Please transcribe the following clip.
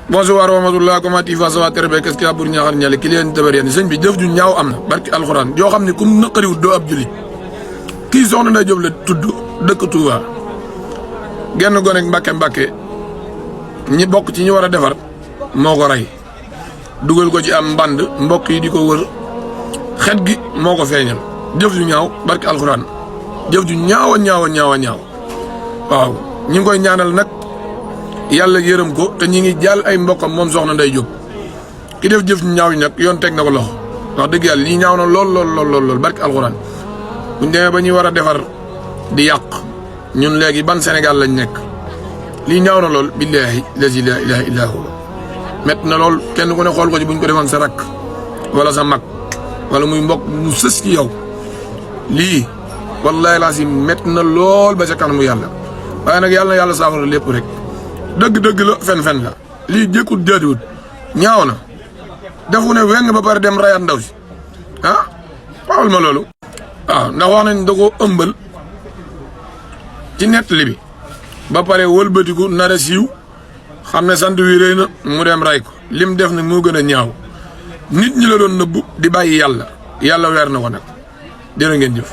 bonjour wa rahmatullah, comment tu vas, ça va très bien, qu'est-ce qu'il y a pour ñaxal ñale ki leen tabar yeen sëñ bi jëf ju ñaaw am na barki alxuraan yoo xam ne kum naqariwut doo ab julit kii Sokhna Ndioba Diop la tudd dëkk Touba genn gone Mbàkke ñi bokk ci ñi war a defar moo ko rey dugal ko ci am mband mbokk yi di ko wër xet gi moo ko feeñal jëf ju ñaaw barki alxuraan jëf ju ñaaw waaw ñi ngi koy ñaanal nag yàlla yërëm ko te ñi ngi jàll ay mbokkam moom Sokhna Ndioba Diop ki def jëf ñaaw yi nag yoon teg na ko loxo wax dëgg yàlla lii ñaaw na lool barki alxuraan buñ demee ba ñuy war a defar di yàq ñun léegi ban Sénégal lañ nekk lii ñaaw na lool billaahi lazi laa ilaaha illaa huwa mett na lool kenn ku ne xool ko ci buñ ko defoon sa rakk wala sa mag wala muy mbokk mu sës ci yow lii wallaahi laa si mett na lool ba ca kanamu yàlla waaye nag yàlla na yàlla saafara lépp rek dëgg la fen la lii jékkut jaadiwut ñaaw na defu ne weng ba pare dem rayaat ndaw si waxal ma loolu waaw ndax wax nañ da ko ëmbal ci nettali bi ba pare wëlbatiku nar a siiw xam ne sant wi rëy na mu dem ray ko lim def nag moo gën a ñaaw nit ñi la doon nëbbu di bàyyi yàlla weer na ko nag jërë ngeen jëf